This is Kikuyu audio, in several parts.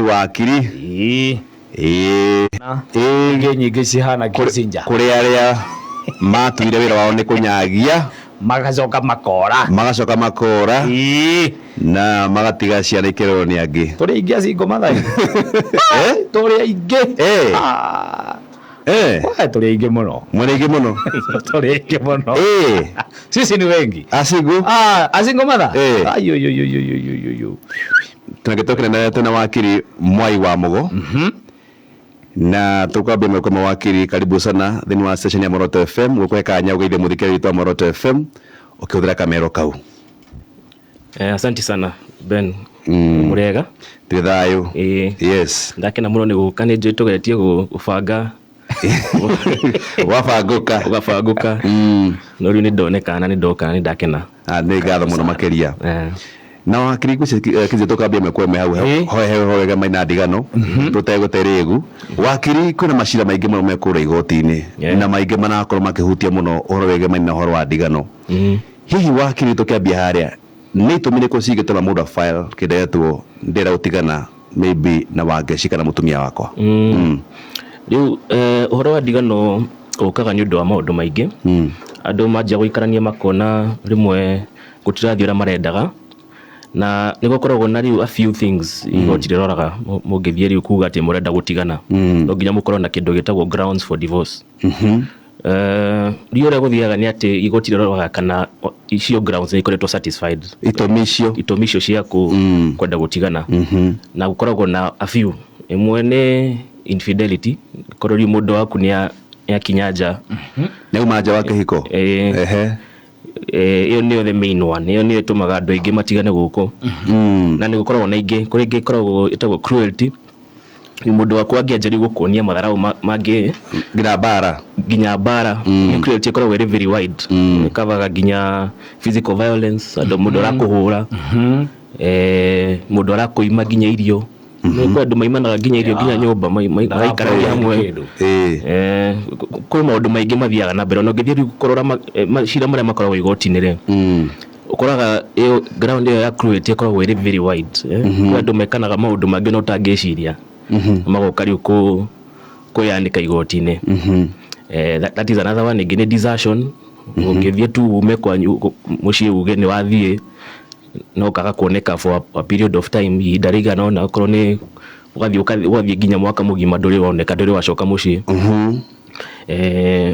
Wakiri. Ĩĩ. Ĩĩ. Na Ĩĩ. ingĩ nyingĩ cihana Kissinger. Kũrĩ arĩa matuire wĩra wao nĩ kũnyagia. Magacoka makora. Magacoka makora. Ĩĩ. Na magatiga ciana ikĩrerwo nĩ angĩ. Tũrĩ aingĩ a single mother. Eh? Tũrĩ aingĩ. Eh. Ah. Eh. We, tũrĩ aingĩ mũno. Mwĩrĩ aingĩ mũno. Tũrĩ aingĩ mũno. Eh. Sisi ni wengi. A single. Ah, a single mother? Eh. Ayo yo yo yo yo yo yo. Tuna gĩtũ kĩnene twĩna wakiri Mwai wa Mũgo. Na tũkwambia mwĩko mawakiri, karibu sana thĩinĩ wa station ya Moroto FM. Gũkũhe kanya ũgeithie mũthikĩrĩria witũ wa Moroto FM ũkĩhũthĩra kamero kau. Asante sana, Ben. Mũrĩega? Twĩ thayũ. Ĩĩ. Yes. Ndakena mũno nĩ gũka, nĩ njũĩ tũgeretie gũbanga. Wabangũka. Ũgabangũka. No rĩu nĩ ndoneka na nĩ ndoka na nĩ ndakena. Ah, nĩ ngatho mũno makĩria. Na wakiri, ngwĩciria tũkambia ĩmwe kwa ĩmwe hau. Hoe hoe hoe maina ndigano tũtegũte rĩgu. Wakiri, kwĩna macira maingĩ mũno me kũrĩa igoti-inĩ na maingĩ marakorwo makĩhutia mũno ũhoro wĩgemaine na ũhoro wa ndigano. Hihi wakiri, tũkĩambia harĩa, nĩ itũmi irĩkũ cingĩtũma mũndũ a file kĩndũ gĩtwo ndĩrenda gũtigana maybe na Wangeci kana mũtumia wakwa? Rĩu ũhoro wa ndigano ũkaga nĩ ũndũ wa maũndũ maingĩ. Andũ manjia gũikarania makona rĩmwe gũtirathiĩ ũrĩa marendaga, na nĩ gũkoragwo na rĩu a few things igoti rĩroraga mũngĩthiĩ rĩu kuga atĩ mũrenda gũtigana. No nginya mũkorwo na kĩndũ gĩtagwo grounds for divorce. Rĩu ũrĩa gũthiaga nĩ atĩ igoti rĩroraga kana icio grounds nĩ ikoretwo satisfied. Itũmi icio. Itũmi icio cia kwenda gũtigana. Na gũkoragwo na a few. Ĩmwe nĩ infidelity, korwo rĩu mũndũ waku nĩ akinya nja. Nĩ auma nja wa kĩhiko. Ĩĩ. Ĩyo nĩyo the main one, ĩyo nĩyo ĩtũmaga andũ aingĩ matigane gũkũ. Na nĩ gũkoragwo na ingĩ, kũrĩ ingĩ ĩkoragwo ĩtagwo cruelty. Rĩu mũndũ waku angĩanjia rĩu gũkuonia matharau mangĩ. Nginya mbara. Nginya mbara. Cruelty ĩkoragwo ĩrĩ very wide. Ĩkavaga nginya physical violence, andũ mũndũ arakũhũra, mũndũ arakũima nginya irio. Nĩ kwĩ andũ maimanaga nginya irio, nginya nyũmba magaikaragia hamwe. Kĩndũ. Kwĩ maũndũ maingĩ mathiaga na mbere. Ona ũngĩthiĩ rĩu kũrora macira marĩa makoragwo igoti-inĩ rĩ, ũkoraga ĩyo ground ĩyo ya cruelty ĩkoragwo ĩrĩ very wide, eh. Kwĩ andũ mekanaga maũndũ mangĩ na ũtangĩciria, magoka rĩu kwĩyanĩka igoti-inĩ. That is another one. Ĩngĩ nĩ desertion. Ũngĩthiĩ tu ume kwanyu mũciĩ uge nĩ wathiĩ no ũkaga kuoneka for a period of time, ihinda rĩigana ũna, okorwo nĩ ũgathiĩ nginya mwaka mũgima ndũrĩ woneka, ndũrĩ wacoka mũciĩ.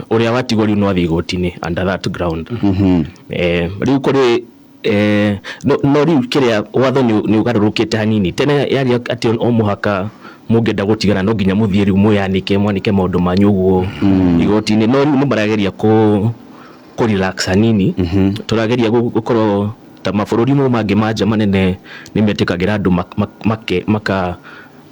Ũrĩa watigwo rĩu no athiĩ igoti-inĩ under that ground. Rĩu kũrĩ no rĩu kĩrĩa watho nĩ ũgarũrũkĩte hanini. Tene yarĩ atĩ o mũhaka mũngĩenda gũtigana no nginya mũthiĩ rĩu mwĩyanĩke, mwanĩke maũndũ manyu ũguo igoti-inĩ, no rĩu nĩ marageria kũ relax hanini. Tũrageria gũkorwo ta mabũrũri mau mangĩ ma nja manene, nĩ metĩkagĩra andũ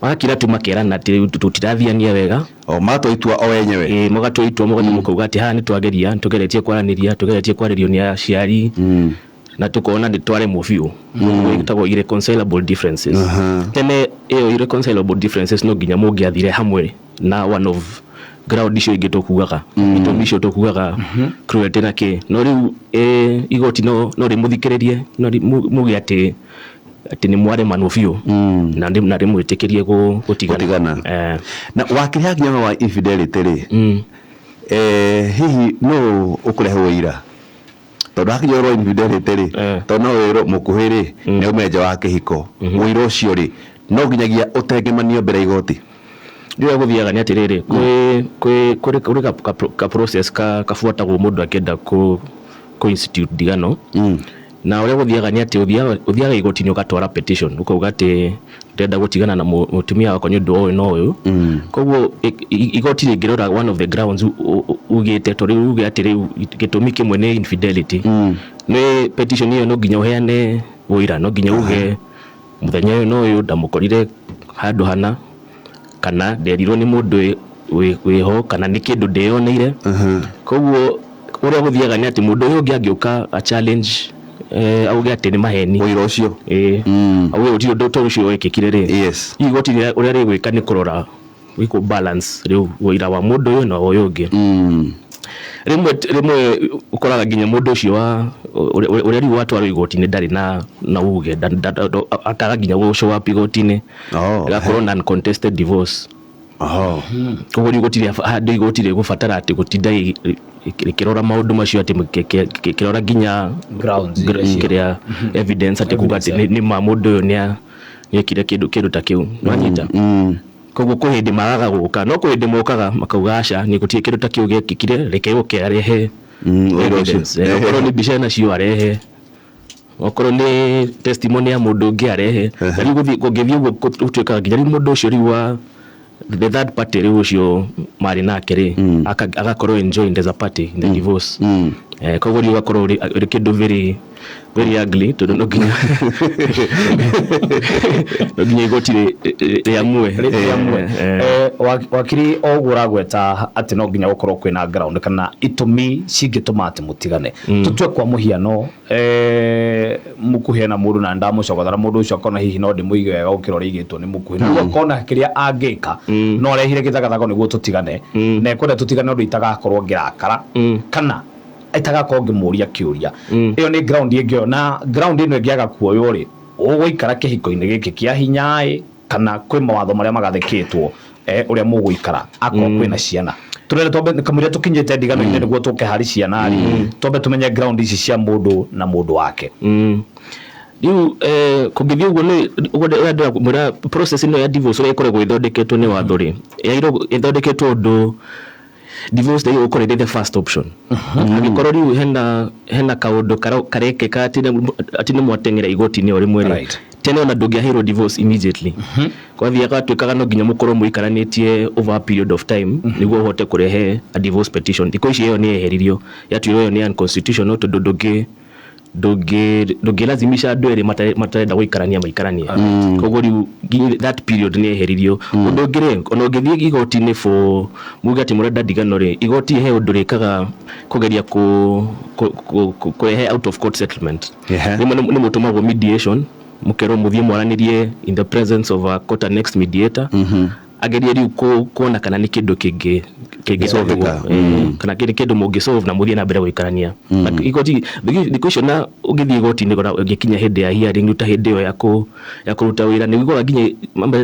magakira tu makerana atĩ rĩu tũtirathiania wega. O magatua itua o enyewe. Ĩĩ, mũgatua itua, mũgathiĩ mũkauga atĩ haha nĩ twageria, nĩ tũgeretie kwaranĩria, tũgeretie kwarĩrio nĩ aciari na tukona nĩ twaremwo biũ. Ĩtagwo irreconcilable differences. Tene ĩyo irreconcilable differences no nginya mũngĩathire hamwe na one of ground icio ingĩ tũkugaga, itũmi icio tũkugaga, cruelty na kĩ. No rĩu igoti no rĩmũthikĩrĩrie, no muge atĩ nĩ mwaremanwo biũ na rĩmwĩtĩkĩrie gũtigana. Gũtigana. Eh. Na wakiri, hakinya ũhoro wa infidelity rĩ, hihi nũ ũkũrehe ũira? Tondũ hakinya ũhoro wa infidelity rĩ, tondũ no wĩrwo mũkuhĩ rĩ nĩ aume nja wa kĩhiko, ũira ũcio rĩ no nginyagia ũtengemanio mbere ya igoti? Rĩrĩa gũthiaga nĩ atĩrĩrĩ, kũrĩ ka process kabuatagwo mũndũ akĩenda kũ institute ndigano. Na ũrĩa gũthiaga nĩ atĩ ũthiaga igoti-inĩ ũgatwara petition, ũkauga atĩ ndĩrenda gũtigana na mũtumia wakwa nĩ ũndũ wa ũyũ na ũyũ. Koguo igoti rĩngĩrora one of the grounds ugĩte, to rĩu uge atĩ rĩu gĩtũmi kĩmwe nĩ infidelity, nĩ petition ĩyo no nginya ũheane ũira, no nginya uge mũthenya ũyũ na ũyũ ndamũkorire handũ hana, kana nderirwo nĩ mũndũ wĩho, kana nĩ kĩndũ ndĩyoneire. Koguo ũrĩa gũthiaga nĩ atĩ mũndũ ũyũ ũngĩ angĩũka a challenge, auge atĩ nĩ maheni ũira ũcio, ĩĩ, auge gũtirĩ ũndũ ta ũcio wekĩkire rĩ, igoti ũrĩa rĩgwĩka nĩ kũrora wĩkũ balance rĩu ũira wa mũndũ ũyũ na ũyũ ũngĩ. Rĩmwe ũkoraga nginya mũndũ ũcio wa ũrĩa rĩu watwarwo igoti-inĩ ndarĩ na uge, akaga nginya gũ show up igoti-inĩ. Ĩgakorwo non contested divorce. Koguo rĩu gũtirĩ handũ igoti rĩgũbatara atĩ gũtinda rĩkĩrora maũndũ macio, atĩ kĩrora nginya grounds kĩrĩa evidence, atĩ kuga atĩ nĩ ma mũndũ ũyũ nĩekire kĩndũ ta kĩu, nĩwanyita? Koguo kwĩ hĩndĩ magaga gũka, no kwĩ hĩndĩ mokaga makauga aca, nĩ gũtirĩ kĩndũ ta kĩu gĩekĩkire, reke ũke arehe ũira ũcio. Evidence. Okorwo nĩ mbica nacio arehe, okorwo nĩ testimony ya mũndũ ũngĩ arehe. Na rĩu gũthiĩ kũngĩthiĩ ũguo, gũtuĩkaga nginya rĩu mũndũ ũcio rĩu wa the third party, rĩu ũcio marĩ nake rĩ, agakorwo enjoined as a party in the divorce. Koguo rĩu ũgakorwo ũrĩ kĩndũ very very ugly, tondũ no nginya igoti rĩamue. Rĩamue. Wakiri, o ũguo ũragweta atĩ no nginya gũkorwo kwĩna ground kana itũmi cingĩtũma atĩ mũtigane. Tũtue kwa mũhiano, mũkuhĩ na mũndũ na ndamũcogotha, na mũndũ ũcio akona hihi no ndĩmũige wega gũkĩra ũrĩa igĩtwo nĩ mũkuhĩ, na rĩu akona kĩrĩa angĩka no arehire gĩthagathago nĩguo tũtigane, na ekwenda tũtigane ũndũ itagakorwo ngĩrakara kana itagakorwo ngĩmũria kĩũria. Ĩyo nĩ ground ĩngĩ ĩyo, na ground ĩno ĩngĩaga kuoywo rĩ, ũgũikara kĩhiko-inĩ gĩkĩ kĩa hinya ĩ, kana kwĩ mawatho marĩa magathĩkĩtwo ũrĩa mũgũikara akorwo kwĩna ciana? Tũrenda twambe kamũira tũkinyĩte ndigano-inĩ nĩguo tũke harĩ ciana rĩ, twambe tũmenye ground ici cia mũndũ na mũndũ wake. Rĩu kũngĩthiĩ ũguo, nĩ ũguo ndĩramwĩra, process ĩno ya divorce ũrĩa ĩkoragwo ĩthondeketwo nĩ watho rĩ, yagĩrĩirwo ĩthondeketwo ũndũ divorce ndĩagĩrĩirwo gũkorwo ĩrĩ the first option. Angĩkorwo rĩu hena kaũndũ karekĩka atĩ nĩ mwateng'era igoti-inĩ o rĩmwe rĩ, tene ona ndũngĩaheirwo divorce immediately. Kwathiaga gwatuĩkaga no nginya mũkorwo mũikaranĩtie over a period of time nĩguo ũhote kũrehe a divorce petition. Thikũ ici ĩyo nĩ yeheririo, yatuirwo ĩyo nĩ unconstitutional, tondũ ndũngĩlazimisha andũ erĩ matarenda gũikarania maikaranie. Koguo rĩu nginya that period nĩ yeheririo. Ũndũ ũngĩ rĩ, ona ũngĩthiĩ igoti-inĩ for muge atĩ mũrenda ndigano rĩ, igoti he ũndũ rĩkaga kũgeria kũrehe out of court settlement. Rĩmwe nĩ mũtũmagwo mediation, mũkerwo mũthiĩ mwaranĩrie in the presence of a court annexed mediator, agerie rĩu kuona kana nĩ kĩndũ kĩngĩ Gĩsolveka. Kana kĩrĩ kĩndũ mũngĩsolve na mũthiĩ na mbere gũikarania. Na igoti thikũ icio, na ũngĩthiĩ igoti-inĩ ona ũngĩkinya hĩndĩ ya hearing, rĩu ta hĩndĩ ĩyo ya kũruta wĩra, nĩ ũiguaga nginya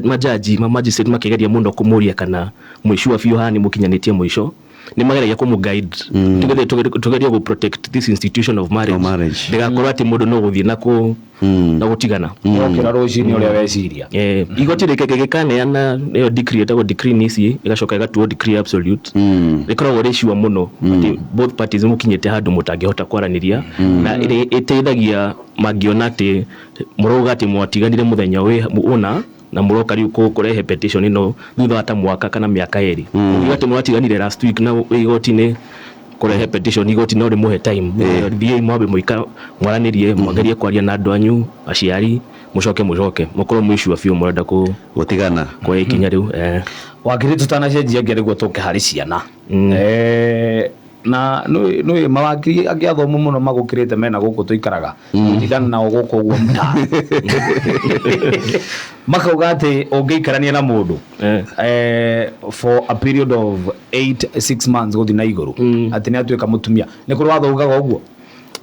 majaji, ma magistrate makĩgeria mũno kũmũria kana mwĩ sure biũ haha nĩ mũkinyanĩtie mũico. Nĩ mageragia kũmũ guide. Tugerie gũ protect this institution of marriage, Of marriage. Ndĩgakorwo atĩ mũndũ no gũthiĩ na gũtigana. Okĩra rũcinĩ ũrĩa weciria. Igoti rĩkaneana ĩyo decree ĩtagwo decree nisi, ĩgacoka ĩgatuo decree absolute. Rĩkoragwo rĩ sure mũno atĩ both parties mũkinyĩte handũ mũtangĩhota kwaranĩria, na ĩteithagia mangĩona atĩ mũrauga atĩ mwatiganire mũthenya wĩ ũna, na mũroka rĩu kũrehe petition ĩno thutha wa ta mwaka kana mĩaka 2. Ũngiuga atĩ mũratiganire last week na wĩ igoti-inĩ kũrehe petition, igoti no rĩmũhe time, thiĩi mwambe mũika mwaranĩrie, mwagerie kwaria na andũ anyu, aciari, mũcoke mũkorwo mwĩ sure biũ mũrenda gũtigana. Kuoya ikinya rĩu. Wakiri, tutanacenjia ngĩ nĩguo tũke harĩ ciana. Na nĩ mawakiri angĩ athomu mũno magũkĩrĩte mena gũkũ tũikaraga gũtigana nao gũkũ ũguo mtaa, makauga atĩ ũngĩikarania na mũndũ for a period of 8 6 months gũthiĩ na igũrũ, atĩ nĩ atuĩka mũtumia. Nĩ kũrĩ watho ugaga ũguo?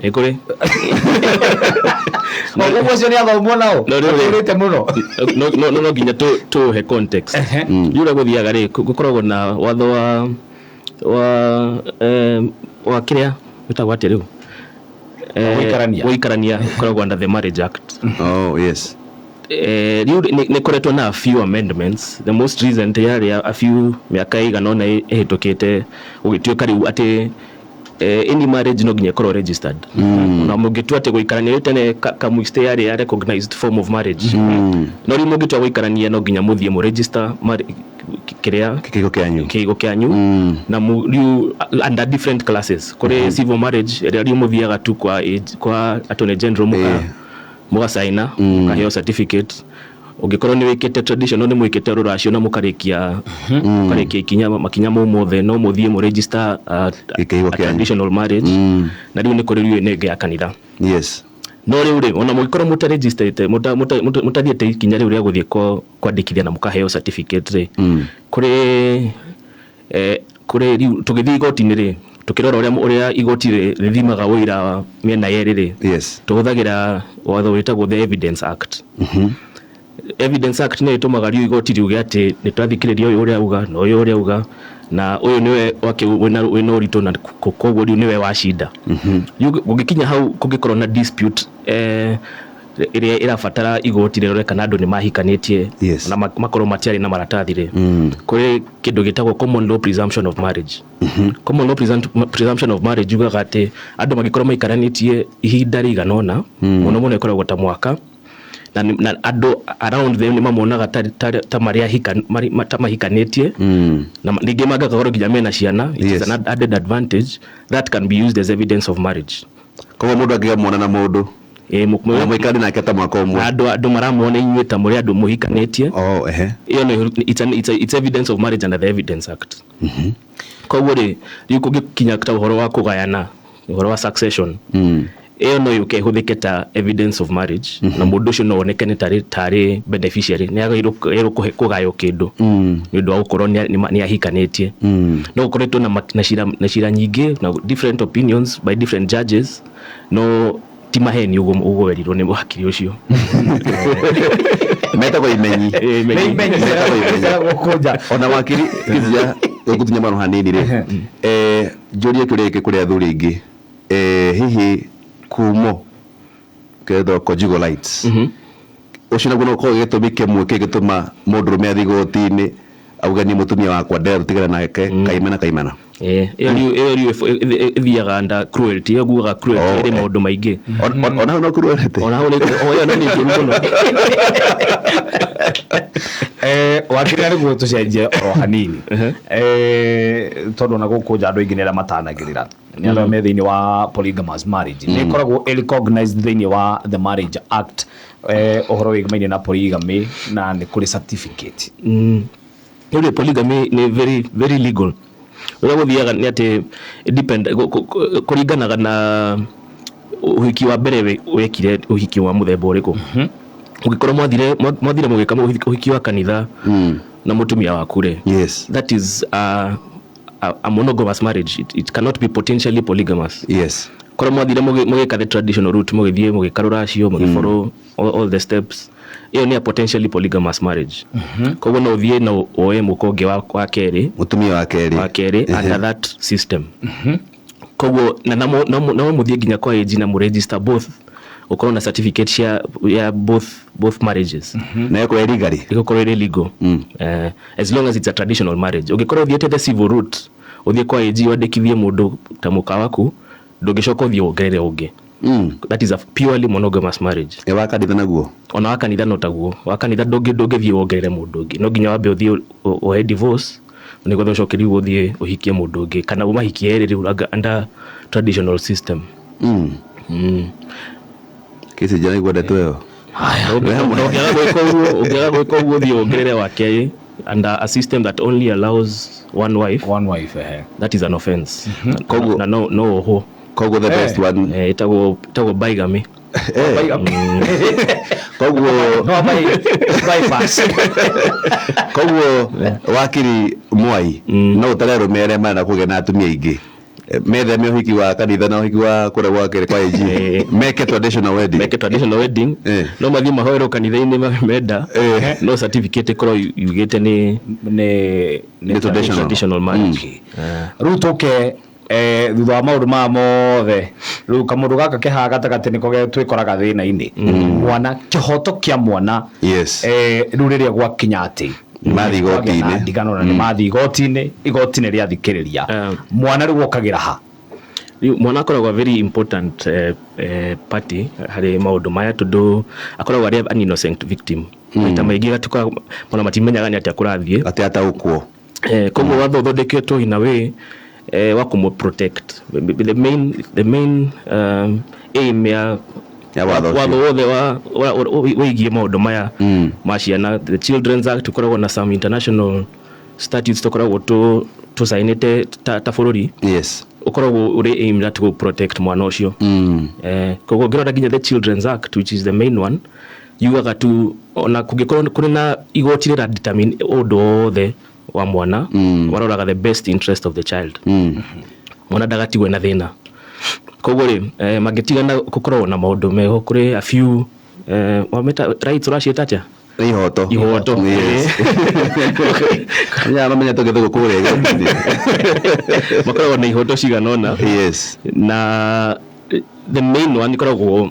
Nĩ kũrĩ. Ũguo ũcio nĩ athomu nao No, rĩu rĩ- matũrĩte mũno. No nginya tũhe context. Rĩu ũrĩa gũthiaga rĩ, gũkoragwo na watho wa kĩrĩa wĩtagwo atĩa rĩu? Gũikarania. Gũikarania ũkoragwo under the Marriage Act. Oh yes. Rĩu nĩ koretwo na a few amendments. The most recent yarĩ a few mĩaka ĩigana ũna ĩhĩtũkĩte, gũgĩtuĩka rĩu atĩ any marriage no nginya ĩkorwo registered. Na mũngĩtua atĩ gũikarania, rĩu tene kamwiste yarĩ ya recognized form of marriage, no rĩu mũngĩtua gũikarania no nginya mũthiĩ mũregister kĩrĩa kĩhiko kĩanyu. Kĩhiko kĩanyu. Na rĩu under different classes, kũrĩ civil marriage ĩrĩa rĩu mũthiaga tu kwa attorney general, mũgacaina, mũkaheo certificate. Ũngĩkorwo nĩ wĩkĩte traditional, nĩ mwĩkĩte rũracio na mũkarĩkia ikinya makinya mau mothe, no mũthiĩ mũregister Kĩhiko a kĩanyu. traditional marriage. Na rĩu nĩ kũrĩ rĩu ĩno ĩngĩ ya kanitha. No rĩu rĩ, ona mũngĩkorwo mũtaregisterĩte, mũtathiĩte ikinya rĩu rĩa gũthiĩ kwandĩkithia na mũkaheo certificate rĩ, kũrĩ rĩu tũgĩthiĩ igoti-inĩ rĩ, Tukirora uria igoti rithimaga wira wa mĩena yerĩ rĩ, tũhũthagĩra watho wĩtagwo the Evidence Act. Evidence Act nĩ ĩtũmaga rĩu igoti riuge atĩ nĩ twathikĩrĩria ũyũ ũrĩa auga na ũyũ ũrĩa auga, na ũyũ nĩwe wake wĩna ũritũ, na koguo rĩu nĩwe wacinda. Rĩu gũgĩkinya hau kũngĩkorwo na dispute ĩrĩa ĩrabatara igoti rĩrore kana andũ nĩ mahikanĩtie na makorwo matiarĩ na maratathi rĩ, kũrĩ kĩndũ gĩtagwo common law presumption of marriage. Common law presumption of marriage yugaga atĩ andũ mangĩkorwo maikaranĩtie ihinda rĩigana ũna, mũno mũno ĩkoragwo ta mwaka, na andũ around them nĩ mamonaga ta marĩ ta mahikanĩtie, na ningĩ mangĩgakorwo nginya mena ciana, it is an added advantage that can be used as evidence of marriage. Koguo mũndũ angĩgĩa mwana na mũndũ na mũikare nake ta mwaka ũmwe, andũ maramuona inyuĩ ta mũrĩ andũ mũhikanĩtie, oh ehe ĩyo nĩ it's evidence of marriage under the Evidence Act. Koguo rĩ, rĩu kũngĩkinya ta ũhoro wa kũgayana, ũhoro wa succession, ĩyo no yũke ĩhũthĩke ta evidence of marriage, na mũndũ ũcio no oneke nĩ tarĩ beneficiary, nĩ agĩrĩirwo kũgaywo kĩndũ nĩ ũndũ wa gũkorwo nĩ ahikanĩtie. No gũkoretwo na cira nyingĩ na different opinions by different judges, no ti maheni ũguo ũguo werirwo nĩ wakiri ũcio. Metagwo imenyi. Imenyi. Nĩ imenyi. Metagwo imenyi. Ciĩtagwo kũnja. Ona wakiri kizia gũtinya mano hanini rĩ, njũrie kĩũria gĩkĩ kũrĩ athuri aingĩ, hihi kumo kethwo conjugal rights ũcio naguo no ũkorwo gĩtũmi kĩmwe kĩngĩtũma mũndũrũme athiĩ igoti-inĩ auge niĩ mũtumia wakwa ndĩrenda tũtigane nake kaimana kaimana? Ĩyo rĩu ĩthiaga under cruelty. Ĩyo ngugaga cruelty ĩrĩ maũndũ maingĩ. Ona hau no cruelty. Ona hau ĩyo nĩ njũru mũno. Wakiri, nĩguo tũcenjie oro hanini, tondũ ona gũkũ nja andũ aingĩ nĩ arĩa matanagĩrĩra nĩ arĩa me thĩinĩ wa polygamous marriage. Nĩ ĩkoragwo ĩ recognized thĩinĩ wa the Marriage Act, ũhoro wĩgamaine na polygamy, na nĩ kũrĩ certificate? Rĩu polygamy nĩ very very legal. Ũrĩa gũthiaga nĩ atĩ it depend kũringanaga na ũhiki wa mbere wekire ũhiki wa mũthemba ũrĩkũ. Ũngĩkorwo mwathire mũgĩka ũhiki wa kanitha na mũtumia waku rĩ, that is a monogamous marriage. It cannot be potentially polygamous. Korwo mwathire mũgĩka the traditional route, mũgĩthiĩ mũgĩka rũracio, mũgĩfollow all the steps, ĩyo nĩ a potentially polygamous marriage. Koguo no ũthiĩ na woe mũka ũngĩ wa kerĩ. Mũtumia wa kerĩ. Wa kerĩ under that system. Koguo na no mũthiĩ nginya kwa AG na mũregister both, ũkorwo na certificate cia ya both marriages. Na ĩkorwo ĩ legally. Ĩgũkorwo ĩrĩ legal, as long as it's a traditional marriage. Ũngĩkorwo ũthiĩte the civil route, ũthiĩ kwa AG wandĩkithie mũndũ ta mũka waku, ndũngĩcoka ũthiĩ wongerere ũngĩ. That is a purely monogamous marriage. Ĩ wa kanitha naguo? Ona wa kanitha no taguo. Wa kanitha ndũngĩthiĩ wongerere mũndũ ũngĩ, no nginya wambe ũthiĩ woe divorce nĩgetha ũcoke rĩu ũthiĩ ũhikie mũndũ ũngĩ, kana ũmahikie erĩ rĩu under traditional system. Kĩci njanaigua ndeto ĩyo. Na ũngĩaga gwĩka ũguo, ũthiĩ wongerere wa kerĩ under a system that only allows one wife, one wife, ehe. That is an offense. Na no ohwo. Koguo the best one Ĩtagwo bigamy. Koguo No, bypass. Koguo wakiri Mwai, no ũtare arũme arĩa marenda kũgĩa na atumia aingĩ metheme ũhiki wa kanitha na ũhiki wa kũrĩa gwakĩrĩ kwa AG, meke traditional wedding. Meke traditional wedding. No mathiĩ mahoerwo kanitha-inĩ menda, no certificate ĩkorwo yugĩte nĩ nĩ Nĩ traditional. Traditional marriage. Rĩu tũke thutha wa maũndũ maya mothe, rĩu kamũndũ gaka ke haha gatagatĩ nĩko twĩkoraga thĩna-inĩ, mwana, kĩhoto kĩa mwana. Rĩu rĩrĩa gwakinya atĩ Nĩmathiĩ kwagĩa na igoti-inĩ. ndigano na nĩ mathiĩ igoti-inĩ, igoti nĩ rĩathikĩrĩria, mwana rĩu okagĩra ha? Rĩu mwana akoragwo a very important party harĩ maũndũ maya, tondũ akoragwo arĩ an innocent victim maita maingĩ. Gatuka ona matimenyaga nĩ atĩa kũrathiĩ. Atĩ ataũkwo. Koguo watho ũthondeketwo in a way wa kũmũ protect. The main aim ya Ya watho ũcio. Watho wothe wĩgiĩ maũndũ maya ma ciana, the Children's Act, tũkoragwo na some international statutes tũkoragwo tũcainĩte ta bũrũri, ũkoragwo ũrĩ aimed at to protect mwana ũcio. Koguo ngĩrora nginya the Children's Act, which is the main one, yugaga tu ona kũngĩkorwo kũrĩ na igoti rĩra determine ũndũ wothe wa mwana, maroraga the best interest of the child. Mwana ndagatigwe na thĩna. Koguo rĩ, mangĩtigana gũkoragwo na maũndũ meho, kũrĩ a few, wamĩta rights, ũraciĩta atĩa? Nĩ ihoto. Ihoto. Yes. Nya mamenya tũgĩthũgũ kũrĩa igoti-inĩ. Makoragwo na ihoto cigana ũna. Na the main one ikoragwo,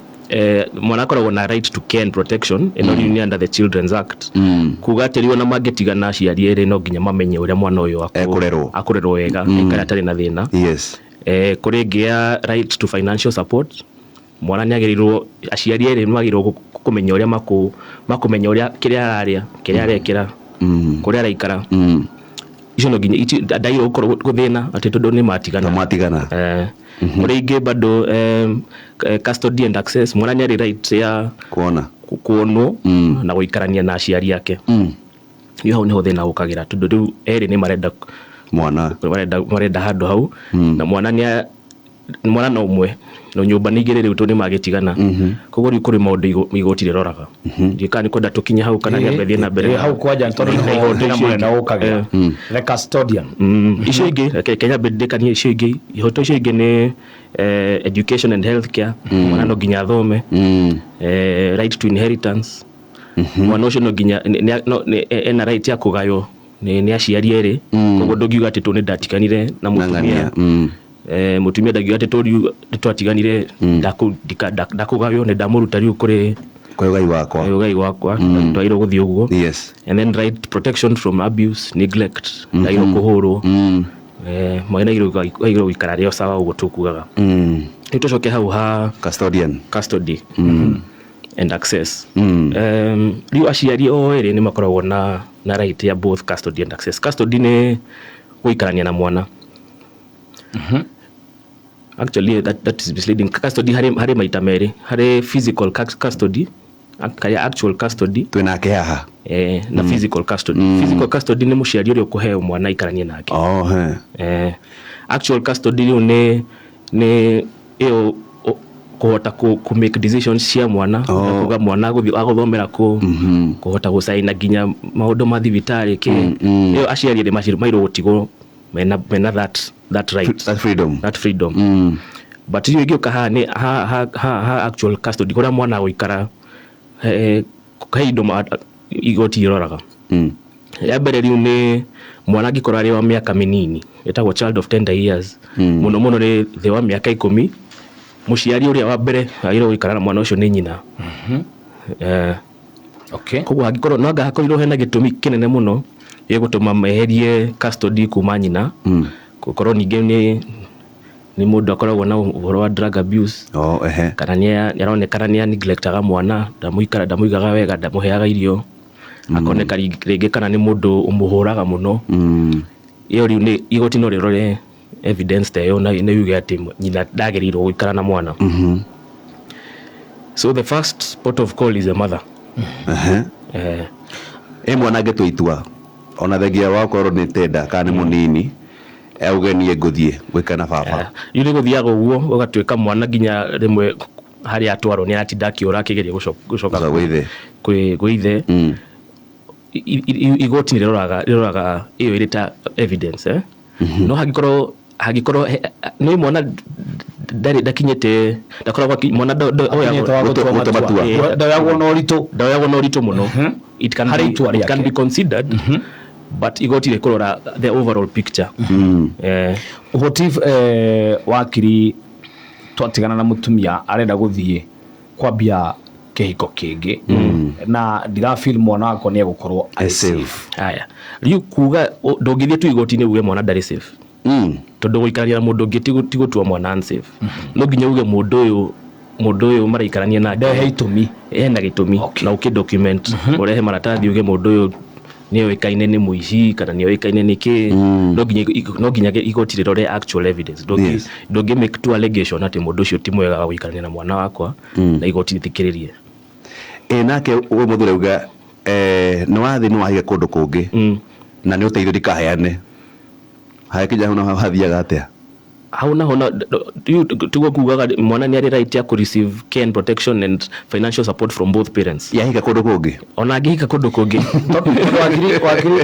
mwana akoragwo na right to care and protection. Ĩno rĩu nĩ under the Children's Act, kuga atĩ rĩu ona mangĩtigana, aciari erĩ no nginya mamenye ũrĩa mwana ũyũ Ekũrerwo. Akũrerwo wega, aikare atarĩ na thĩna. Kũrĩ ĩngĩ ya right to financial support. Mwana nĩ agĩrĩirwo, aciari erĩ nĩ magĩrĩirwo kũmenya ũrĩa makũmenya ũrĩa kĩrĩa ararĩa, kĩrĩa arekĩra, kũrĩa araikara. Icio no nginya ndagĩrĩirwo gũkorwo gũthĩna atĩ tondũ nĩ matigana. Matigana. Kũrĩ ingĩ bado, custody and access. Mwana nĩ arĩ right ya kuona kuonwo na gũikarania na aciari ake. Rĩu hau nĩho thĩna ũkagĩra, tondũ rĩu erĩ nĩ marenda mwana. Marenda handũ hau, na mwana nĩ mwana no ũmwe no nyũmba nĩ igĩrĩ. Rĩu tondũ nĩ magĩtigana, koguo rĩu kũrĩ maũndũ igoti rĩroraga. Ndiũĩ kana nĩ kwenda tũkinye hau kana nyambe thiĩ na mbere. Hau kwanja, tondũ na nĩho ihoto thĩna icio mũnene ingĩ. ũkagĩra, the custodian. Icio ingĩ, reke nyambe ndĩkanie icio ingĩ. Ihoto icio ingĩ nĩ education and health care. Mwana no nginya athome. Right to inheritance. Mwana ũcio no nginya ena right ya kũgaywo nĩ aciari erĩ. Koguo ndũngiuga atĩ tũ nĩ ndatiganire na mũtumia, Ng'ania. Mũtumia ndangiuga atĩ tũ nĩ twatiganire, ndakũgaywo, nĩ ndamũruta rĩu kũrĩ kwa ũgai wakwa. Ũgai wakwa, twagĩrĩirwo gũthiĩ ũguo. And then right protection from abuse, neglect. Ndagĩrĩirwo kũhũrwo. Mwana agĩrĩirwo gũikara rĩo sawa, ũguo tũkugaga. Rĩu tũcoke hau ha custodian. Custody and access. Rĩu aciari o erĩ nĩ makoragwo na right ya both custody and access. Custody nĩ gũikarania na mwana. Actually, that is misleading. Custody harĩ maita merĩ: harĩ physical custody, karĩa actual custody. Twĩ nake haha. Na physical custody. Physical custody nĩ mũciari ũrĩa ũkũheo mwana aikaranie nake. Oh, he. Actual custody rĩu nĩ ĩyo kũhota ku make decisions cia mwana, kuga mwana agũthiĩ agũthomera kũ, kũhota gũcaina nginya maũndũ ma thibitarĩ kĩ. Ĩyo aciari erĩ mairwo gũtigwo mena that right. That freedom. That freedom. But rĩu ĩngĩũka haha nĩ ha actual custody, kũrĩa mwana agũikara, he indo igoti iroraga. Ya mbere rĩu nĩ mwana angĩkorwo arĩ wa mĩaka mĩnini, ĩtagwo child of tender years, mũno mũno nĩ thĩ wa mĩaka 10, mũciari ũrĩa wa mbere agĩrĩirwo gũikara na mwana ũcio nĩ nyina. Koguo hangĩkorwo no anga hakorirwo hena gĩtũmi kĩnene mũno gĩgũtũma meherie custody kuma nyina, gũkorwo ningĩ nĩ mũndũ akoragwo na ũhoro wa drug abuse, Oh, ehe. kana nĩ aronekana nĩ neglectaga mwana, ndamũikara, ndamũigaga wega, ndamũheaga irio, akoneka rĩngĩ kana nĩ mũndũ ũmũhũraga mũno. Ĩyo rĩu nĩ igoti no rĩrore evidence ta ĩyo na yuge atĩ nyina ndagĩrĩirwo gũikara na mwana. So the first port of call is the mother. Ĩ mwana angĩtua itua, ona thengia wa gũkorwo nĩ tenda kana nĩ mũnini, auge niĩ ngũthiĩ gũikara na baba? Rĩu nĩ gũthiaga ũguo gũgatuĩka mwana nginya rĩmwe harĩa atwarwo nĩ aratinda akĩũra akĩgeria gũcoka gũcoka gwĩ ithe. Kwĩ ithe. Igoti nĩ rĩroraga ĩyo ĩrĩ ta evidence, eh? No hangĩkorwo nĩ mwana ndarĩ ndakinyĩte, ndakoragwo mwana Akinyĩte wa gũtua gũtua matua. matua. Ndoyagwo na ũritũ. Ndoyagwo na ũritũ mũno. It can Harĩ be, itua it can rĩake. be considered, but igoti rĩkũrora the overall picture. What if, wakiri, twatigana na mutumia arenda guthie kwambia kĩhiko kĩngĩ na ndirafeel mwana wakwa nĩ egũkorwo arĩ safe. Safe. Haya, rĩu kuga ndũngĩthiĩ tu igoti-inĩ uge mwana ndarĩ safe, tondũ gũikarania na mũndũ ũngĩ ti gũtua mwana unsafe. No nginya uge mũndũ ũyũ maraikarania nake ndehe itũmi. Ena gĩtũmi na ũkĩ document, ũrehe maratathi uge mũndũ ũyũ nĩ oĩkaine nĩ mũici kana nĩ oĩkaine nĩ kĩ. No nginya igoti rĩrore actual evidence. Ndũngĩ make two allegation atĩ mũndũ ũcio ti mwega wa gũikarania na mwana wakwa na igoti rĩthikĩrĩrie. Ĩ nake ũyũ mũthuri auga, nĩ wathiĩ nĩ wahiga kũndũ kũngĩ na nĩ ũteithio ndikaheane, hakinya hau naho hathiaga atĩa? Hau naho rĩu tiguo kugaga mwana nĩ arĩ right ya kũ receive care and protection and financial support from both parents. Yahika kũndũ kũngĩ. Ona angĩhika kũndũ kũngĩ. Tondũ wakiri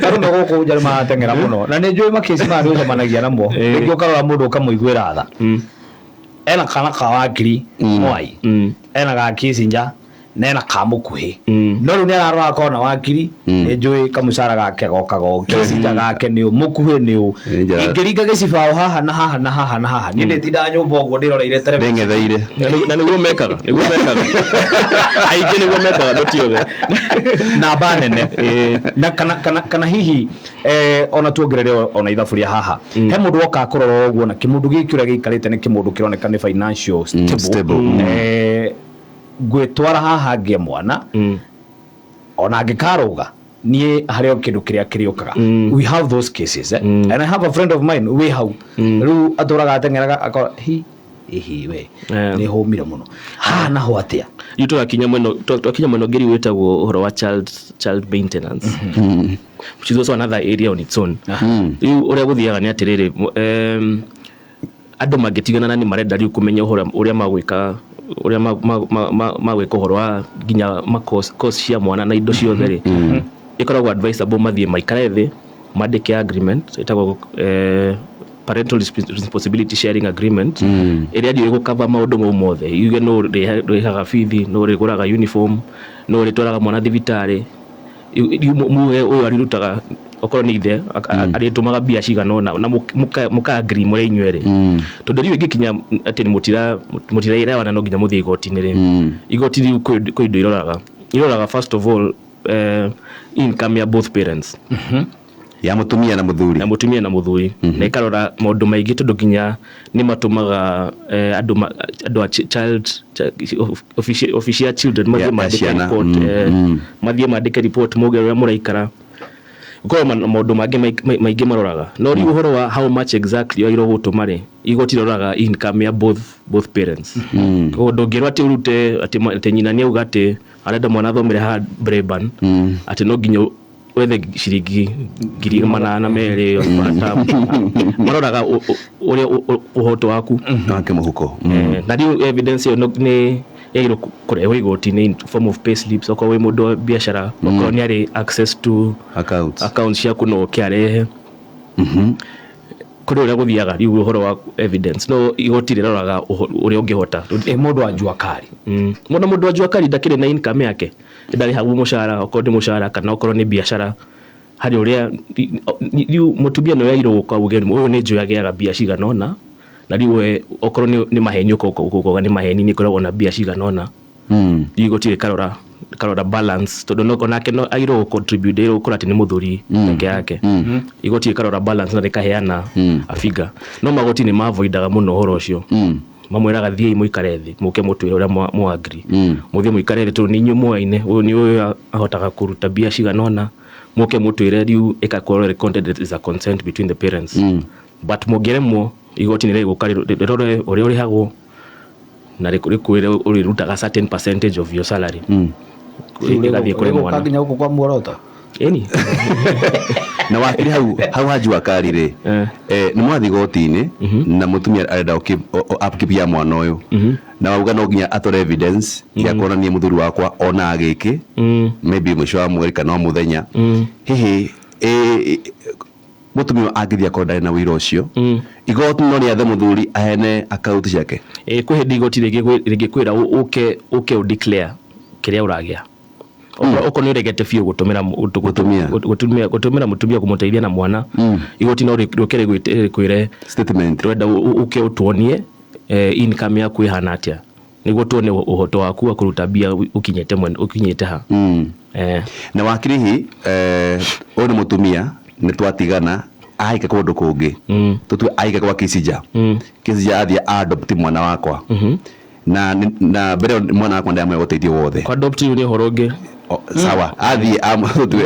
arũme gũkũ nja nĩ marateng'era mũno, na nĩ njũĩ makĩci maya nĩ ũcemanagia namo. Rĩngĩ ũkarora mũndũ ũkamũiguĩra tha. Ena kana ka wakiri Mwai, ena ga Kissinger, na ena ka mũkuhĩ. No rĩu nĩ ararora akona wakiri nĩ njũĩ kamũcara gake gokaga ũũ, Kissinger gake nĩ ũũ, mũkuhĩ nĩ ũũ. Nĩ njara- Ingĩringa gĩcibaũ haha na haha na haha na haha, niĩ ndĩtindaga nyũmba ũguo ndĩroreire television. Ndeng'etheire. Na nĩguo mekaga aingĩ, nĩguo mekaga, no ti othe. Namba nene na kana hihi ona tuongerere ona ithabu rĩa haha, he mũndũ woka kũrora ũguo na kĩmũndũ gĩkĩ ũrĩa gĩikarĩte nĩ kĩmũndũ kĩroneka nĩ financial stable. Stable. Ngwĩtwara haha ngĩe mwana, ona angĩkarũga niĩ harĩ o kĩndũ kĩrĩa kĩrĩũkaga. We have those cases, eh? And I have a friend of mine wĩ hau rĩu atũraga ateng'eraga akora hi ihi we nĩ hũmire mũno haha naho atĩa. Rĩu twakinya mwena ũngĩ rĩu wĩtagwo ũhoro wa child maintenance, which is also another area on its own. Rĩu ũrĩa gũthiaga nĩ atĩrĩrĩ, andũ mangĩtigana na nĩ marenda rĩu kũmenya ũhoro ũrĩa magwĩka, ũrĩa magwĩka ũhoro wa nginya ma cost cia mwana na indo ciothe rĩ, ĩkoragwo advisable mathiĩ maikare thĩ mandĩke agreement ĩtagwo parental responsibility sharing agreement, ĩrĩa ndio ĩgũkava maũndũ mau mothe, yuge nũ ũrĩhaga bithi, nũ ũrĩgũraga uniform, nũ ũrĩtwaraga mwana thibitarĩ. Rĩu muge ũyũ arĩrutaga, okorwo nĩ ithe arĩtũmaga mbia cigana ũna, na mũka agree mũrĩ inyuerĩ, tondũ rĩu ĩngĩkinya atĩ nĩ mũtiraelewana, no nginya mũthiĩ igoti-inĩ rĩ. Igoti rĩu kwĩ indo iroraga, first of all, income ya both parents. Ya mũtumia na mũthuri. Na mũtumia na mũthuri, na ĩkarora maũndũ maingĩ, tondũ nginya nĩ matũmaga andũ a child office ya children mathiĩ Ya mandĩke ciana. report, mathiĩ mandĩke report mauge ũrĩa mũraikara. Gũkorwo maũndũ mangĩ maingĩ maroraga, no rĩu ũhoro wa how much exactly wagĩrĩirwo gũtũma rĩ, igoti rĩroraga income ya both parents. Koguo ndũngĩrwo atĩ ũrute atĩ nyina nĩ auga atĩ arenda mwana athomere haha Braeburn, atĩ no nginya wethe ciringi 800. Maroraga ũrĩa ũhoto waku. Wake mũhuko. Na rĩu evidence ĩyo nĩ yagĩrĩirwo kũrehwo igoti-inĩ in form of pay slips, okorwo wĩ mũndũ wa biacara, okorwo nĩ arĩ access to accounts. Accounts ciaku no ũke arehe. Kũrĩ ũrĩa gũthiaga rĩu ũhoro wa evidence, no igoti rĩroraga ũrĩa ũngĩhota. Ĩ mũndũ wa jua kari? Mũno mũndũ wa jua kari ndakĩrĩ na income yake, ndarĩhagwo mũcara, okorwo nĩ mũcara kana okorwo nĩ biacara, harĩ ũrĩa rĩu mũtumia nĩwe agĩrĩirwo gũka auge, ũyũ nĩ njũĩ agĩaga mbia cigana ũna, na rĩu we okorwo nĩ maheni ũkauga nĩ maheni, nĩ ngoragwo na mbia cigana ũna. Rĩu igoti rĩkarora balance, tondũ no onake no agĩrĩirwo gũ contribute, ndagĩrĩirwo gũkorwo atĩ nĩ mũthuri peke yake. Igoti rĩkarora balance na rĩkaheana a figure, no magoti nĩ mavoidaga mũno ũhoro ũcio. Mamwĩraga, "Thiĩi mũikare thĩ, mũke mũtwĩre ũrĩa mwa agree." Mũthiĩ mũikare thĩ, tondũ nĩ inyuĩ mũaine, ũyũ nĩ ũyũ ahotaga kũruta mbia cigana ũna, mũke mũtwĩre. Rĩu ĩgakorwo recorded as a consent between the parents. But mũngĩremwo, igoti nĩ rĩgũka rĩrore ũrĩa ũrĩhagwo na rĩkwĩre ũrĩrutaga certain percentage of your salary ĩgathiĩ kũrĩ Rĩgũka mwana. Nginya gũkũ kwa muoroto. Ĩni. Na wakiri, hau ha jua kari rĩ, nĩ mwathiĩ igoti-inĩ na mũtumia arenda upkeep ya mwana ũyũ, na wauga no nginya atware evidence ya kuonania mũthuri wakwa onaga gĩkĩ, maybe mũico wa mweri kana o mũthenya. Hihi mũtumia angĩthiĩ akorwo ndarĩ na wĩra ũcio, igoti no rĩathe mũthuri aheane akaunti ciake? Ĩ, kwĩ hĩndĩ igoti rĩngĩkwĩra ũke ũ declare kĩrĩa ũragĩa. Okorwo nĩ ũregete biũ gũtũmĩra Gũtũmia. Gũtũmĩra mũtumia kũmũteithia na mwana, igoti no rĩũke rĩkwĩre statement. Tũrenda ũke ũtuonie income yaku ĩhana atĩa, nĩguo tuone ũhoto waku wa kũruta mbia ũkinyĩte ũkinyĩte ha. Na wakiri, ũyũ nĩ mũtumia nĩ twatigana, ahika kũndũ kũngĩ, tũtue ahika gwa Kicinja. Kicinja athiĩ adopt mwana wakwa, na mbere ĩyo mwana wakwa ndamũhe ũteithio wothe. Kwa adopt rĩu nĩ ũhoro ũngĩ. O, sawa, athiĩ tũtue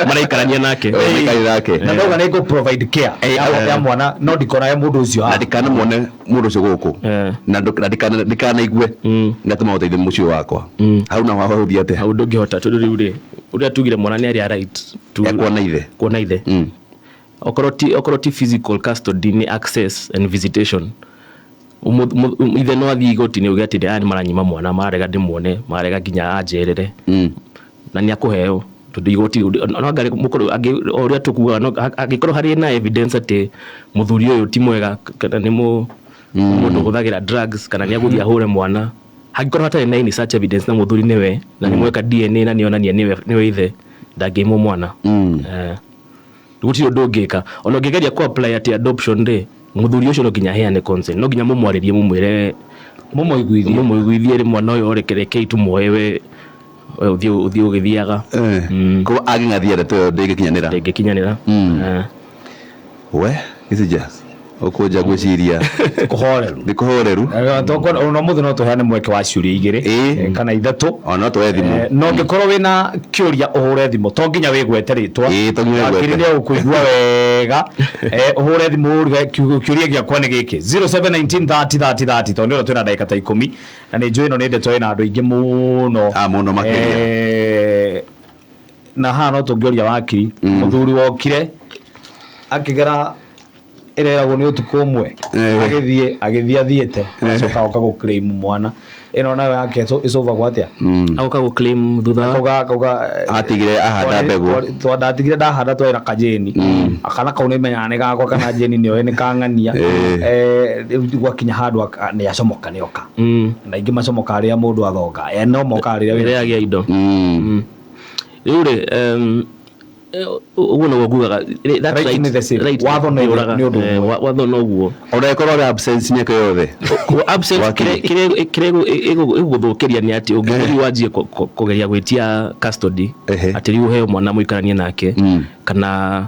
Maraikarania nake. Maikarĩra nake. Na ndauga nĩ ngũ provide care ya mwana, no ndikonae mũndũ ũcio na haha. ndikanamuone mũndũ ũcio gũkũ, na ndikana'igue ngatũma ũteithio mũciĩ wakwa. Hau naho hahũthia atĩa? Hau ndũngĩhota, tondũ rĩu rĩ, ũrĩa tugire, mwana nĩ arĩa right to Ya kuona ithe. Kuona ithe. Okorwo ti physical custody, nĩ access and visitation. Ithe no athiĩ igoti-inĩ uge atĩ aya nĩ maranyima mwana, mararega ndĩmuone, mararega nginya anjerere, na nĩ akũheo, tondũ igoti no anga mũkorwo o ũrĩa tũkugaga, no angĩkorwo harĩ na evidence atĩ mũthuri ũyũ ti mwega, kana nĩ mũndũ ũhũthagĩra drugs, kana nĩ agũthiĩ ahũre mwana, hangĩkorwo hatarĩ na any such evidence na mũthuri nĩwe na nĩ mweka DNA na nĩonania nĩwe ithe, ndangĩimwo mwana. Gũtirĩ ũndũ ũngĩka. Ona ũngĩgeria kũ apply atĩ adoption rĩ, mũthuri ũcio no nginya aheane consent, no nginya mũmwarĩrie, mũmwĩre, mũmũiguithie. Mũmũiguithie rĩ, mwana ũyũ reke, rekei tũmuoe, we ũthiĩ ũgĩthiaga. Koguo angĩng'athia ndeto ĩyo ndĩngĩkinyanĩra. Ndĩngĩkinyanĩra. We gĩcinja ũkũnja gwĩciria. Kũhoreru. Nĩ kũhoreru. Ona mũthĩ no tũheane mweke wa ciũria igĩrĩ, kana ithatũ. Ona no tuoe thimũ. No ũngĩkorwo wĩna kĩũria ũhũre thimũ, to nginya wĩgwete rĩtwa. Ĩĩ, to nginya wĩgwete. Wakiri nĩ egũkũigua wega. Ũhũre thimũ ũruge kĩũria gĩakwa nĩ gĩkĩ, 0719 30 30 30, tondũ nĩ twĩna ndagĩka ta 10, na nĩ njũĩ ĩno nĩ ndeto ĩna andũ aingĩ mũno. Ah, mũno makĩria. Na haha no tũngĩũria wakiri, mũthuri wokire akĩgera ĩreragwo nĩ ũtukũ ũmwe, agĩthiĩ athiĩte, acoka oka gũ claim mwana, ĩno nayo yake ĩcũvagwo atĩa? Agoka gũ claim thutha wa Akauga Atigire ahanda mbegũ. Ndatigire ndahanda twarĩ na kajeni, akana kau nĩ menyaga nĩ gakwa, kana jeni nĩoĩ nĩ kang'ania. Rĩu gwakinya handũ nĩ acomoka, nĩ oka, na aingĩ macomoka rĩrĩa mũndũ athonga. No mokaga rĩrĩa rĩrĩa agĩa indo. Rĩu rĩ, ũguo noguo ngugaga that Right nĩ the same. Right Watho nĩ nĩũraga. Nĩ ũndũ ũmwe. Watho noguo. Ona ĩkorwo arĩ absence mĩaka yothe. Absence. Wakiri. Kĩrĩa ĩgũgũthũkĩria nĩ atĩ ũngĩthiĩ wanjie kũgeria gwĩtia custody, atĩ rĩu ũheo mwana mũikaranie nake, kana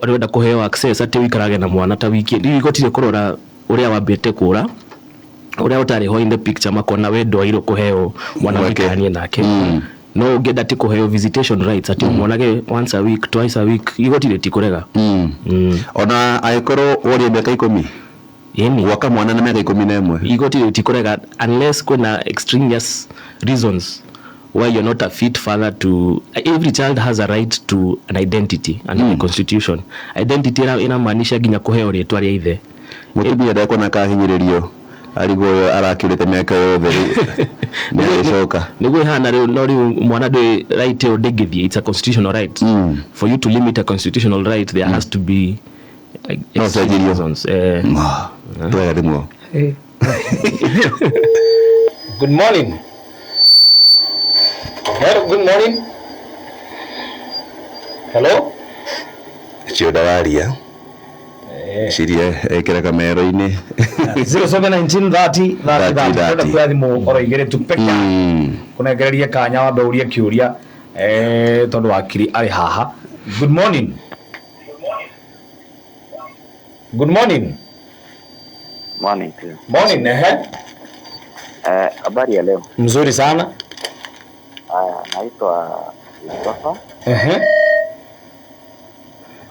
ũrenda kũheo access atĩ ũikarage na mwana ta wiki, rĩu igoti rĩkũrora ũrĩa wambĩte kũra, ũrĩa ũtarĩ ho in the picture, makona we ndwairwo kũheo mwana Mweke. mũikaranie nake. No ũngĩenda atĩ kũheo visitation rights, atĩ ũmuonage once a week, twice a week, igoti rĩtikũrega. Ona angĩkorwo worie mĩaka 10? Ĩni. Gwaka mwana na mĩaka 11? Igoti rĩtikũrega unless kwĩna extraneous reasons why you're not a fit father to. Every child has a right to an identity under the constitution. Identity inamaanisha nginya kũheo rĩtwa rĩa ithe. Mũtumia ndekuona kahinyĩrĩrio, arigwo ũyũ arakĩrĩte mĩaka yothe, rĩu nĩ agĩcoka. Nĩguo ĩhana rĩu. No rĩu mwana ndũĩ, right ĩyo ndĩngĩthiĩ. It's a constitutional right. For you to limit a constitutional right, there has to be like, No extreme cenjerio. reasons. Twega thimũ. Good morning. Hello, good morning. Hello. Cio ndararia cirie ekĩra kamero-inĩ. 0719 30 30 30. 30. Twenda kuoya thimũ oro igĩrĩ tu peke yake. Kũnengereria kanya wambe ũrie kĩũria, tondũ wakiri arĩ haha. Good morning. Good morning. Morning tu. Morning, ehe. Habari ya leo? Mzuri sana. Haya, naitwa Christopher.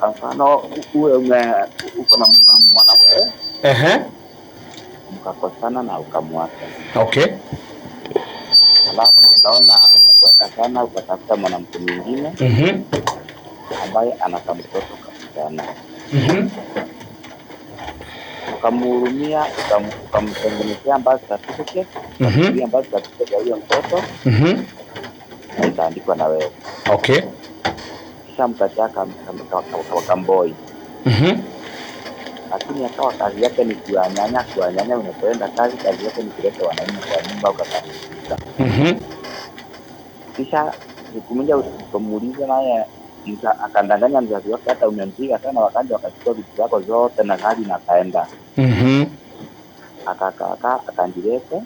Kwa mfano uwe uko na mwanamke, mkakosana na ukamwacha. Alafu ukaona umeboeka sana, ukatafuta mwanamke mwingine ambaye ana kamtoto kasichana. Ukamhurumia, ukamtengenezea birth certificate, ukamnunulia birth certificate ya huyo mtoto, na ikaandikwa na wewe. Kisha mkataa kamboi. Lakini akawa kazi yake ni kuwanyanya, kuwanyanya unapoenda kazi, kazi yake ni kuleta wanaume kwa nyumba, ukakasirika. Kisha siku moja ukamuuliza, naye akandanganya mzazi wake, hata umempiga sana, wakaja wakachukua vitu zako zote na gari na akaenda. Akakaa akandilete.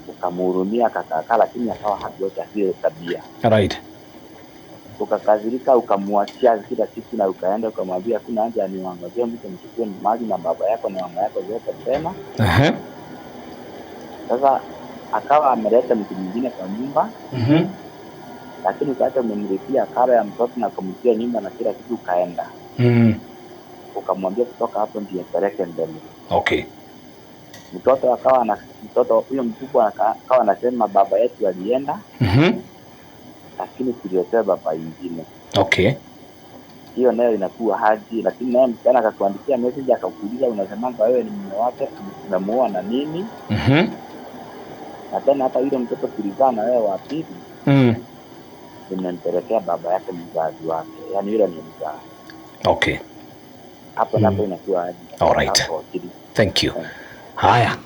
Ukamhurumia akakaa, lakini akawa hakuacha hiyo tabia. Ukakasirika, ukamwachia kila kitu na ukaenda, ukamwambia kuna haja niwangoje mtu mchukue mali na baba yako na mama yako zote tena. Sasa akawa ameleta mtu mwingine kwa nyumba. Lakini ukaacha umemlipia karo ya mtoto na kumlipia nyumba na kila kitu, ukaenda. Ukamwambia kutoka hapo ndiye peleke mbele. Mtoto akawa na mtoto huyo mkubwa akawa anasema baba yetu alienda. Lakini tuliletewa baba ingine. Hiyo nayo inakuwa haji, lakini naye msichana akakuandikia message akakuuliza, unasemanga wewe ni mume wake, umemuoa na nini? Na tena hata yule mtoto tulizaa na wewe wa pili nimempelekea baba yake mzazi wake, yaani yule ni mzaa. Okay. Hapo napo inakuwa haji. All right. Hapo wakili. Thank you. Haya.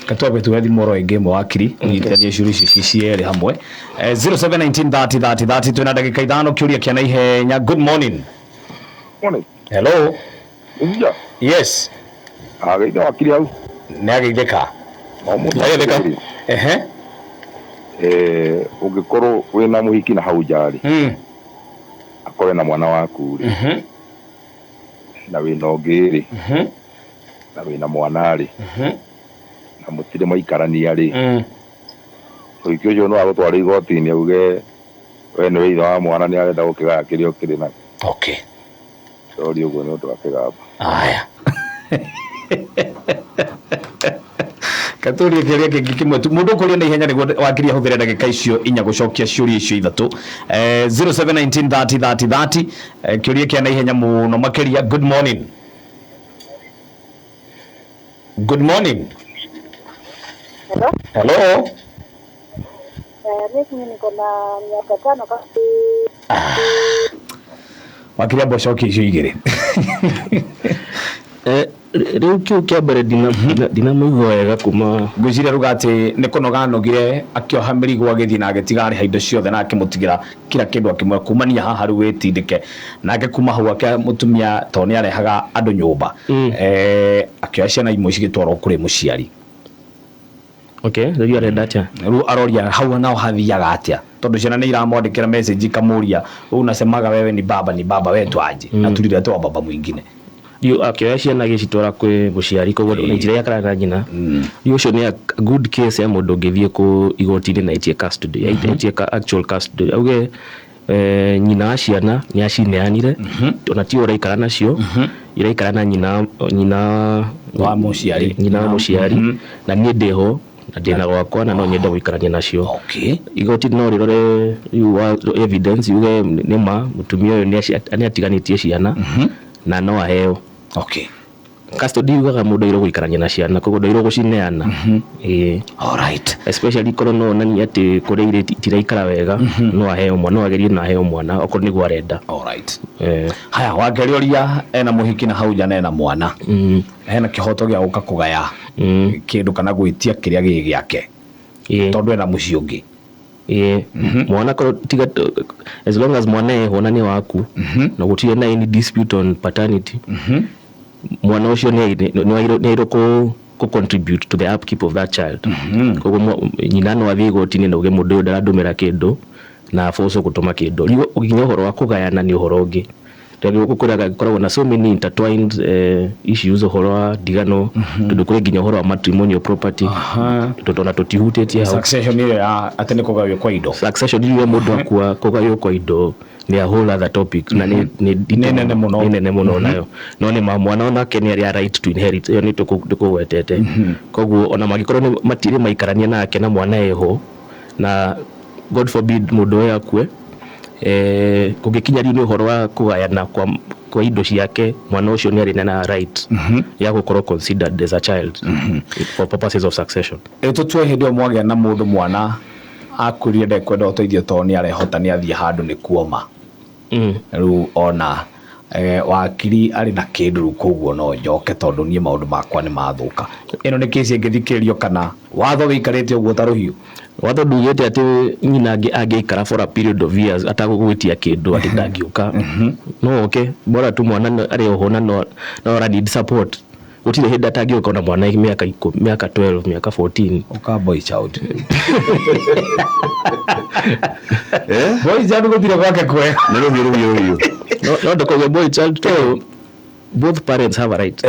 Katwambe tuge thimũ oro ĩngĩ ĩmwe wakiri ũnyitithanie ciũria icio ci cierĩ hamwe. 0719303030 twĩna ndagĩka ithano kĩũria kĩa naihenya. Good morning. Morning. Hello. Nja. Yes. Ageitha wakiri hau. Nĩ ageithĩka. No mũndũ Ageithĩka. atĩrĩrĩ, Ehe. Ũngĩkorwo wĩna mũhiki na hau nja rĩ, akorwe na mwana waku rĩ, na wĩna ũngĩ rĩ, na wĩna mwana rĩ, na mũtirĩ mwaikarania rĩ, mũhiki ũcio no agũtware igoti-inĩ auge we nĩwe ithe wa mwana nĩ arenda gũkĩgaya kĩrĩa ũkĩrĩ nakĩo. Okay. Sorry ũguo nĩ ũndũ wa kĩgambo. Aya. Katũrie kĩũria kĩngĩ kĩmwe tu. Mũndũ ũkũria na ihenya nĩguo wakiri ahũthĩre ndagĩka icio inya gũcokia ciũria icio ithatũ. 0719303030 kĩũria kĩa na ihenya mũno makĩria. Good morning. Good morning. Hello. Hello. Mimi niko na miaka 5 ka. Wakiri amba ũcokie icio igĩrĩ. Rĩu kĩu kĩa mbere ndinamũigua wega kuma ngwĩciria ruga atĩ nĩ kũnoga anogire akĩoha mĩrigo agĩthiĩ na agĩtiga arĩha indo ciothe na akĩmũtigĩra kila kĩndũ akĩmwĩra kumania haha rĩu wĩtindĩke nake kuma hau ake mũtumia tondũ nĩ arehaga andũ nyũmba akĩoya ciana imwe cigĩtwarwo kũrĩ mũciari. Okay, rĩu arenda atĩa? Rĩu aroria hau nao hathiaga atĩa tondũ ciana nĩ iramwandĩkĩra message ikamũria ũũ unasemaga wewe ni baba ni baba wetu aje na tuliletewa baba mwingine. Rĩu akĩoya ciana agĩcitwara kwĩ mũciari koguo na njĩra ya kana na nyina. Rĩu ũcio nĩ a good case ya mũndũ ũngĩthiĩ kũ igoti-inĩ na etie custody, etie actual custody. Auge nyina wa ciana nĩ acineanire, ona ti ũraikara nacio, iraikara na nyina, nyina wa mũciari. Nyina wa mũciari, na niĩ ndĩho na ndĩna gwakwa na no nyende gũikarania nacio. Okay. Igoti no rĩrore rĩu wa evidence yuge nĩ ma mũtumia ũyũ nĩ atiganĩtie ciana na no aheo. Okay. Custody yugaga mũndũ airwo gũikarania na ciana koguo ndairwo gũcineana. All right. Especially korwo no onanie atĩ kũrĩa irĩ itiraikara wega, no aheo mwana, no agerie na aheo mwana okorwo nĩguo arenda. All right. Haya, wakerĩ ũria ena mũhiki na hau nja na ena mwana. Hena kĩhoto gĩa gũka kũgaya kĩndũ kana gwĩtia kĩrĩa gĩ gĩake. Tondũ ena mũciĩ ũngĩ. Mwana korwo tiga as long as mwana eho na nĩ waku, na gũtirĩ na any dispute on paternity, mwana ũcio nĩ airwo kũ contribute to the upkeep of that child. Koguo nyina no athiĩ igoti-inĩ na auge mũndũ ũyũ ndarandũmĩra kĩndũ na force gũtũma kĩndũ. Rĩu nginya ũhoro wa kũgayana nĩ ũhoro ũngĩ. Tondũ gũkũ kũrĩa gũkoragwo na so many intertwined issues ũhoro wa ndigano, tondũ kũrĩ nginya ũhoro wa matrimonial property. Tondũ ona tũtihutĩtie hau. Succession ĩyo ya atĩ nĩ kũgaywo kwa indo. Succession ĩyo mũndũ akua kũgaywo kwa indo ni a whole other topic na Nĩ nene mũno. Nĩ nene mũno nayo. No nĩ ma mwana onake nĩ arĩ a right to inherit, ĩyo nĩ tũkũgwetete. Koguo ona mangĩkorwo nĩ matirĩ maikarania nake na mwana eho, na God forbid mũndũ ũyũ akue, kũngĩkinya rĩu nĩ ũhoro wa kũgayana kwa indo ciake, mwana ũcio nĩ arĩ na right ya gũkorwo considered as a child for purposes of succession. Tũtue hĩndĩ ĩyo mwagĩa na mũndũ mwana akwĩrire ndekwenda ũteithio tondũ nĩ arehota nĩ athiĩ handũ nĩ kuoma. Rĩu ona wakiri arĩ na kĩndũ rĩu koguo no njoke tondũ niĩ maũndũ makwa nĩ mathũka. Ĩno nĩ kesi ĩngĩthikĩrĩrio kana watho wĩikarĩte ũguo ta rũhiũ? Watho ndugĩte atĩ nyina angĩikara for a period of years atagũgwĩtia kĩndũ atĩ ndangĩũka. No oke, bora tu mwana arĩ oho na no ara need support. Gũtirĩ hĩndĩ atangĩũka ona mwana mĩaka ikũmi, mĩaka 12, mĩaka 14. Ũka boy child. Boy child gũtirĩ gwake kwega. Nĩ rũhiũ, rũhiũ, rũhiũ. No, no ndũkauge boy child tondũ both parents have a right.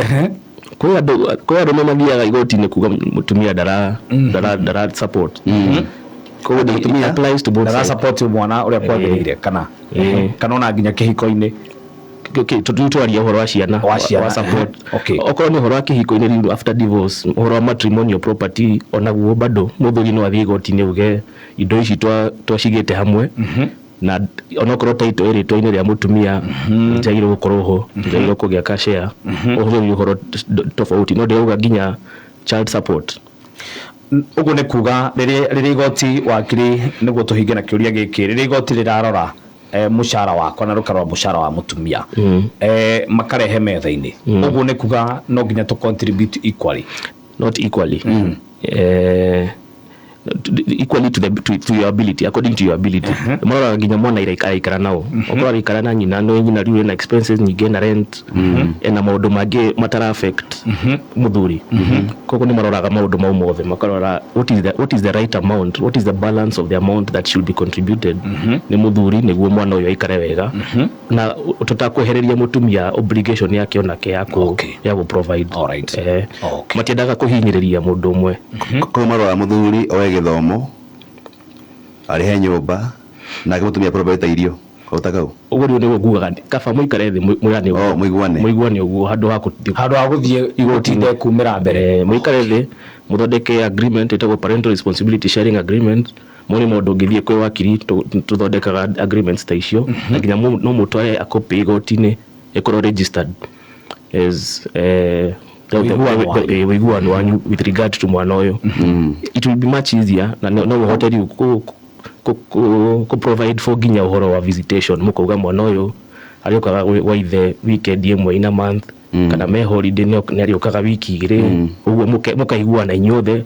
Kwĩ andũ mathiaga igoti-inĩ kuga mũtumia ndara support. Koguo it applies to both Ndara sides. support mwana ũrĩa kwagĩrĩire kana ona nginya kĩhiko-inĩ. Okay, tondũ twaria ũhoro wa ciana, Wa ciana, wa support. Okay. Okorwo nĩ ũhoro wa kĩhiko-inĩ rĩu after divorce, ũhoro wa matrimonial property onaguo bado mũthuri no athiĩ igoti-inĩ auge indo ici twacigĩte hamwe. Na onokorwo title ĩ rĩtwa-inĩ rĩa mũtumia, njagĩrĩirwo gũkorwo ho, njagĩrĩirwo kũgĩa ka share. Ũcio nĩ ũhoro tofauti, no ndĩrauga nginya child support. Ũguo nĩ kuga rĩrĩa igoti, wakiri, nĩguo tũhinge na kĩũria gĩkĩ, rĩrĩa igoti rĩrarora mũcara wakwa na rũkarora mũcara wa mũtumia, makarehe metha-inĩ, ũguo nĩ kuga no nginya tũ contribute equally? Not equally, equally to your ability, according to your ability. Maroraga nginya mwana araikara nao. Okorwo araikara na nyina, no nyina rĩu ena expenses nyingĩ, ena rent, ena maũndũ mangĩ matara affect mũthuri. Koguo nĩ maroraga maũndũ mau mothe, makarora what is the right amount, what is the balance of the amount that should be contributed nĩ mũthuri nĩguo mwana ũyũ aikare wega, na tũtakwehereria mũtumia obligation yake onake ya kũ ya gũ provide. Matiendaga kũhinyĩrĩria mũndũ ũmwe. Koguo marora mũthuri oe gĩthomo, arĩhe nyũmba, nake mũtumia provide irio o ta kau. Ũguo rĩu nĩguo ngugaga kaba mũikare thĩ mwĩrane ũguo. Oh, mũiguane. Mũiguane ũguo handũ ha gũthiĩ handũ ha gũthiĩ igoti-inĩ kumĩra mbere. Mũikare thĩ mũthondeke agreement ĩtagwo parental responsibility sharing agreement. Mo nĩ maũndũ ũngĩthiĩ kwĩ wakiri, tũthondekaga agreements ta icio, na nginya no mũtware a copy igoti-inĩ ĩkorwo registered as Ũiguano wanyu. Ũiguano wanyu with regard to mwana ũyũ. It will be much easier na no ũhote rĩu kũ provide for nginya ũhoro wa visitation, mũkauga mwana ũyũ arĩũkaga gwa ithe weekend ĩmwe in a month, kana me holiday nĩ arĩũkaga wiki 2, ũguo mũkaiguana inyuothe,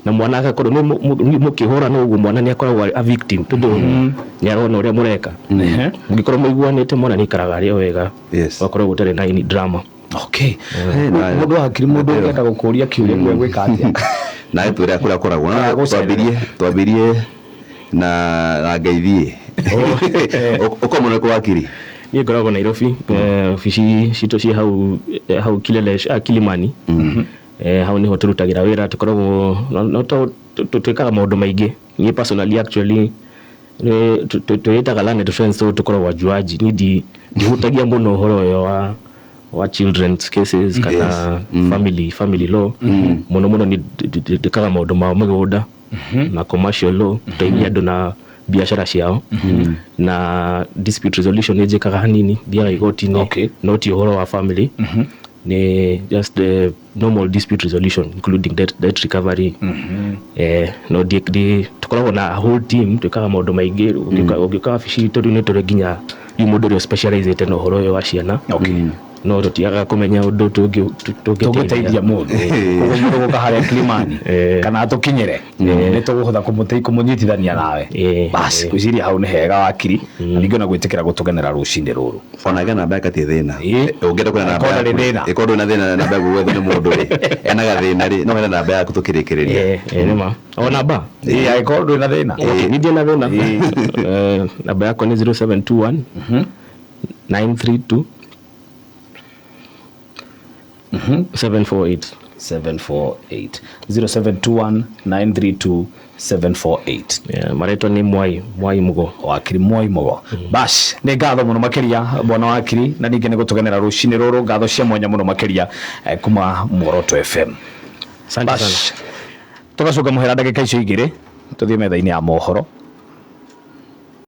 na mwana agakorwo nĩ mũkĩhũrana ũguo, mwana nĩ akoragwo a victim tondũ nĩ arona ũrĩa mũreka. Mũngĩkorwo mũiguanĩte, mwana nĩ aikaraga arĩ o wega, gũgakorwo gũtarĩ na any drama. Okay, mũndũ wakiri, mũndũ ũngĩenda gũkũria kĩũria kũrĩa gwĩka atĩa? Nawe twĩre kũrĩa akoragwo na Agũcerere. Twambirie na ngeithie ũkorwo mũno kwa wakiri. Niĩ ngoragwo Nairobi, obici citũ ciĩ hau Kilele, Kilimani. Hau nĩho tũrutagĩra wĩra. Tũkoragwo no twĩkaga maũndũ maingĩ. Niĩ personally, actually, twĩĩtaga learned friends tondũ tũkoragwo ajuaji. Niĩ ndihutagia mũno ũhoro ũyũ wa children's cases kana family law mũno mũno. Nĩ ndĩkaga maũndũ ma mĩgũnda na commercial law, gũteithia andũ na biacara ciao, na dispute resolution nĩ njĩkaga hanini, thiaga igoti-inĩ, no ti ũhoro wa family, nĩ just the normal dispute resolution including debt recovery. No ndi tũkoragwo na whole team, twĩkaga maũndũ maingĩ. Ũngĩũka wabici itũ rĩu nĩ tũrĩ nginya rĩu mũndũ ũrĩa specializĩte na ũhoro ũyũ wa ciana, no tũtiagaga kũmenya ũndũ tũngĩteithia mũndũ. Koguo mũndũ gũka harĩa Kilimani kana atũkinyĩre, nĩ tũgũhota kũmũnyitithania nawe. Bas, ngwĩciria hau nĩ hega, wakiri, na ningĩ ona gwĩtĩkĩra gũtũgenera rũcinĩ rũrũ. Ona ge namba yake ti thĩna. Ũngĩenda kuona namba Akorwo ndarĩ yaku thĩna. Ĩkorwo ndũrĩ na thĩna na namba yaku gwethwo nĩ mũndũ rĩ, ena gathĩna rĩ, no hena namba yaku tũkĩrĩkĩrĩria. Nĩma o namba. Ĩĩ, angĩkorwo ndũrĩ na thĩna. Okay, niĩ ndirĩ na thĩna. Namba yakwa nĩ 0721 932 748. 748, 0721 932 748. Yeah, marĩtwa nĩ Mwai Mugo. Wakiri Mwai Mugo. Bas, nĩ ngatho mũno makĩria, bwana wakiri, na ningĩ nĩ gũtũgenera rũcinĩ rũrũ. Ngatho cia mwanya mũno makĩria kuma Muoroto FM. Asante Bas, sana. Tũgacoka mũhera ndagĩka icio 2 tũthiĩ metha-inĩ ya mohoro.